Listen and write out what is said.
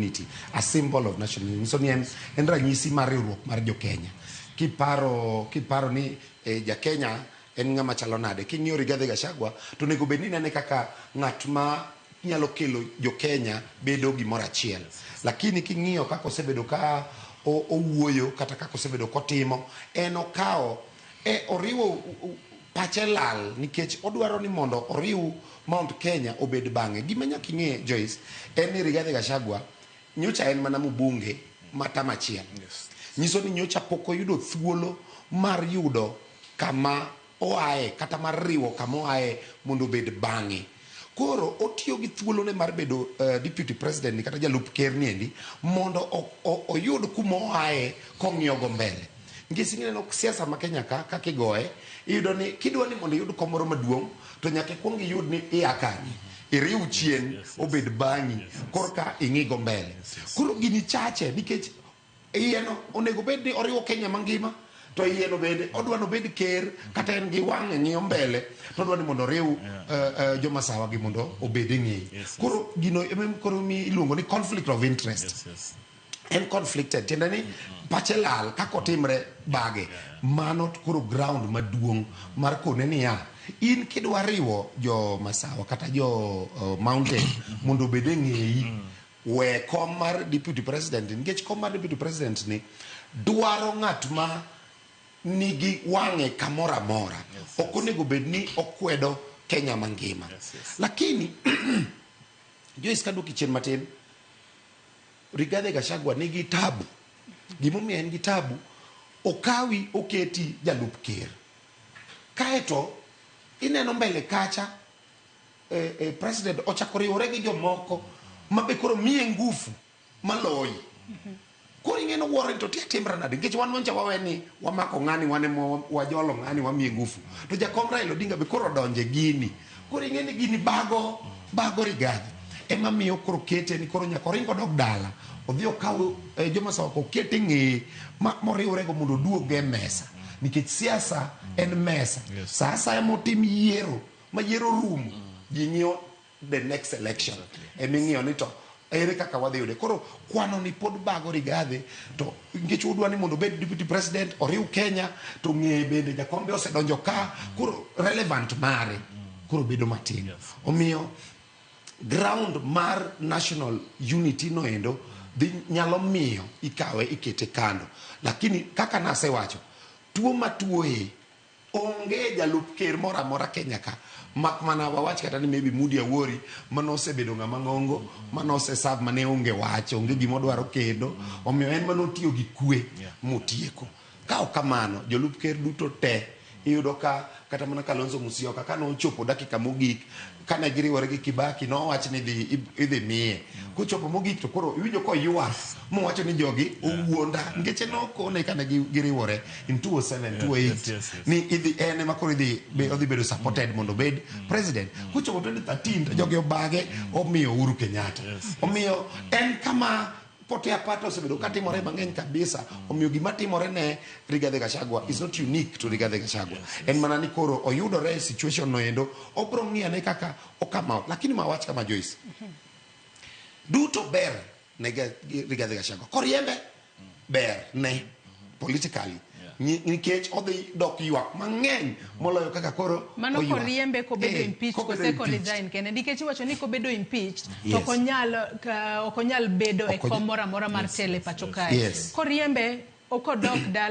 unity, a symbol of national unity. Nyiso ni en ranyisi mar riwruok mar jo Kenya. Kiparo ni ja Kenya en ng'ama chalo nade, king'iyo Rigathi Gachagua to onego bed ni inene kaka ng'at ma nyalo kelo jo Kenya bedo gimoro achiel. Lakini king'iyo kaka osebedo ka owuoyo kata kaka osebedo kotimo, en okawo oriwo pache lal nikech odwaro ni mondo oriw Mount Kenya obed bang'e. Gima nyaka ing'e, Joyce, en ni Rigathi Gachagua nyocha en mana mbunge ma term achiel. Nyiso ni nyocha pok oyudo thuolo mar yudo kama oaye kata mar riwo kama oaye mondo obed bang'e. Koro otiyo gi thuolone mar bedo deputy president ni kata jalup ker ni endi mondo oyud kuma oaye kong'iyo go mbele. Nikech ineno siasa ma Kenya ka kaka igoye, iyudo ni kidwa ni mondo iyud kom moro maduong' to nyaka ikuong iyud ni ia kanye. Iriw chien obed bang'i korka ing'i go mbele. Koro gini chache nikech iye no onego bed ni oriwo Kenya mangima to iye no bende odwa ni obed ker kata en gi wang'e ng'iyo mbele to odwa ni mondo oriw joma sawa gi mondo obed e ng'eye. Koro gino ema koro mi iluongo ni conflict of interest. En conflicted, tiende ni pache lal kaka otimre bage. Mano koro ground maduong' mar kone niya, in kidwa riwo jo Masawa kata jo Mountain mondo obed e ng'eyi, we kom mar deputy president, nikech kom mar deputy president ni dwaro ng'at ma nigi wang'e kamoro amora. Ok onego bed ni okwedo Kenya mangima. Lakini Joyce, kaduoki chien matin, Rigathi Gachagua nigi tabu. Gimomiyo en gi tabu, okawi oketi jalup ker. Kaeto ineno mbele kacha president ochako riwore gi jomoko ma be koro miye ngufu maloyi. Koro ing'eno wuoro ni to tia timra nade, nikech wan wancha wawe ni wamako ng'ani, wan ema wajolo ng'ani, wamiye ngufu, to jakom Raila Odinga be koro odonje gini. Koro ing'e ni gini bago Rigathi, ema miyo koro kete ni koro nyaka oring odog dala, odhi okaw joma sawa okete ng'eye moriwrego mondo oduog e mesa, nikech siasa en mesa. Sa asaya motim yiero ma yiero rumo, ji ng'iyo the next election, eming'iyo ni to ere kaka wadhi yude. Koro kwano ni pod bago Rigathi, to nikech udwa ni mondo obed deputy president oriw Kenya, to ng'eye bende jakombe osedonjo ka, koro relevant mare koro bedo matin. Omiyo ground mar national unity no endo dhi nyalo miyo ikawe ikete kando. Lakini kaka nasewacho, tuo matuoye onge jalup ker moro amora Kenya ka, mak mana wawach kata ni maybe Moody Awori manosebedo ng'ama ng'ongo manose serve mane onge wach, onge gima odwaro kendo, omiyo en manotiyo gi kwe motieko. Ka ok kamano, jolup ker duto te iyudo ka kata mana Kalonzo Musyoka ka nochopo dakika mogik kane giriwore gi Kibaki, nowach ni idhi miye. Kochopo mogik to koro iwinjo koywak mowacho ni jogi owuonda, nikech nokone kane giriwore in 2007, 2008 ni idhi en ema koro idhi odhi bedo supported mondo obed president. Kochopo 2013 to jogi obage omiyo Uhuru Kenyatta. Omiyo en kama potea pata osebedo katimore mang'eny kabisa. Omiyo gima timore ne Rigathi Gachagua is not unique to Rigathi Gachagua. En mana ni koro oyudore e situation no endo, obro ng'iyo ane kaka o come out. Lakini mawach kama, Joyce, duto ber ne Rigathi Gachagua koriembe, ber ne politically nikech odhi dok ywak mang'eny moloyo kaka koro Mano oywak. Koriembe kobedo impeached kobedo kose ko impeached. Resign kende, nikech iwacho ni kobedo impeached to ok onyal bedo e kom moro amora mar telo e pacho kae. Koriembe ok odok dala.